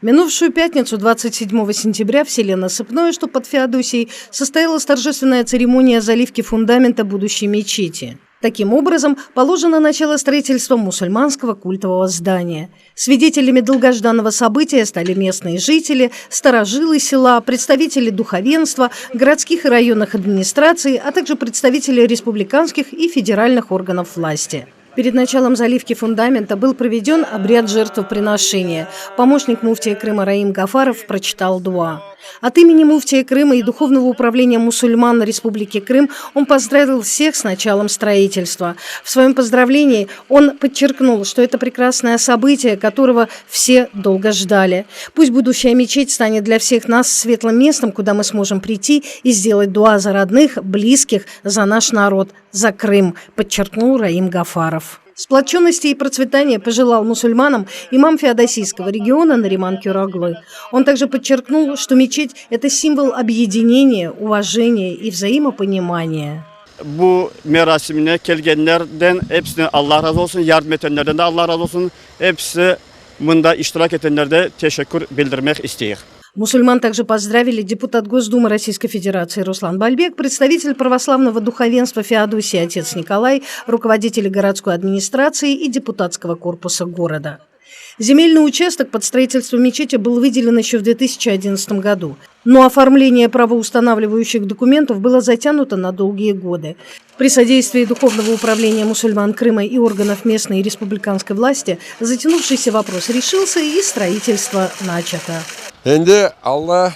Минувшую пятницу, 27 сентября, в селе Насыпное, что под Феодосией, состоялась торжественная церемония заливки фундамента будущей мечети. Таким образом, положено начало строительства мусульманского культового здания. Свидетелями долгожданного события стали местные жители, старожилы села, представители духовенства, городских и районных администраций, а также представители республиканских и федеральных органов власти. Перед началом заливки фундамента был проведен обряд жертвоприношения. Помощник муфтия Крыма Раим Гафаров прочитал дуа. От имени муфтия Крыма и Духовного управления мусульман Республики Крым он поздравил всех с началом строительства. В своем поздравлении он подчеркнул, что это прекрасное событие, которого все долго ждали. Пусть будущая мечеть станет для всех нас светлым местом, куда мы сможем прийти и сделать дуа за родных, близких, за наш народ, за Крым, подчеркнул Раим Гафаров. Сплоченности и процветания пожелал мусульманам имам Феодосийского региона Нариман Кюраглы. Он также подчеркнул, что мечеть – это символ объединения, уважения и взаимопонимания. Bu merasimine kelgenlerden episine Allah razı olsun, yardım etenlerden de Allah razı olsun, episi mında iştirak etenlerde teşekkür bildirmek isteyik. Мусульман также поздравили депутат Госдумы Российской Федерации Руслан Бальбек, представитель православного духовенства Феодосии отец Николай, руководители городской администрации и депутатского корпуса города. Земельный участок под строительство мечети был выделен еще в 2011 году. Но оформление правоустанавливающих документов было затянуто на долгие годы. При содействии Духовного управления мусульман Крыма и органов местной и республиканской власти затянувшийся вопрос решился и строительство начато. Endi Alla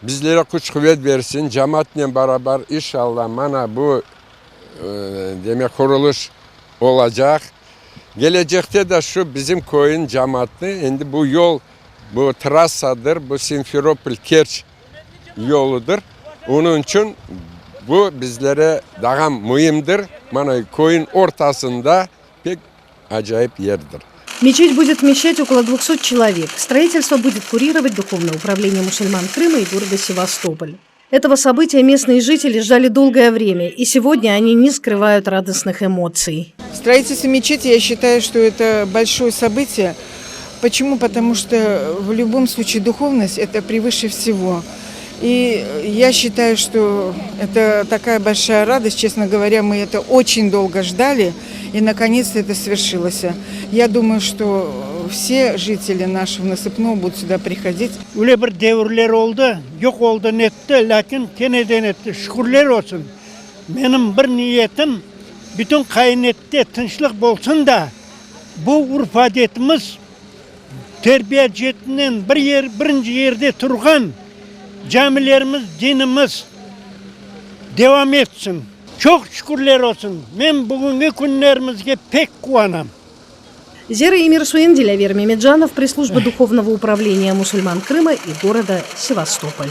bizlere küç quvet bersin, cemaatnen beraber inşalla mana bu demek qurulış olacaq. Kelecekte de şu bizim köyün cemaatı endi bu yol, bu trassadır, bu Simferopol Kerç yoludır. Onıñ içün bu bizlere daa müimdir. Mana köyün ortasında pek acayip yerdir. Мечеть будет вмещать около 200 человек. Строительство будет курировать Духовное управление мусульман Крыма и города Севастополь. Этого события местные жители ждали долгое время, и сегодня они не скрывают радостных эмоций. Строительство мечети, я считаю, что это большое событие. Почему? Потому что в любом случае духовность – это превыше всего. И я считаю, что это такая большая радость. Честно говоря, мы это очень долго ждали, и наконец-то это свершилось. Я думаю, что все жители нашего Насыпного будут сюда приходить. Öyle bir devirler oldı, yoq oldı netti, lâkin keneden etti. Şükürler olsun. Menim bir niyetim bütün kâinatta tınçlıq bolsun da bu urf adetimiz terbiye ceetinden bir yer birinci yerde turğan camilerimiz, dinimiz devam etsin. Çoq şükürler olsun. Men bugünki künlerimizge pek quvanam. Зера Эмирсуин, Дилявер Мемеджанов, пресс-служба Духовного управления мусульман Крыма и города Севастополь.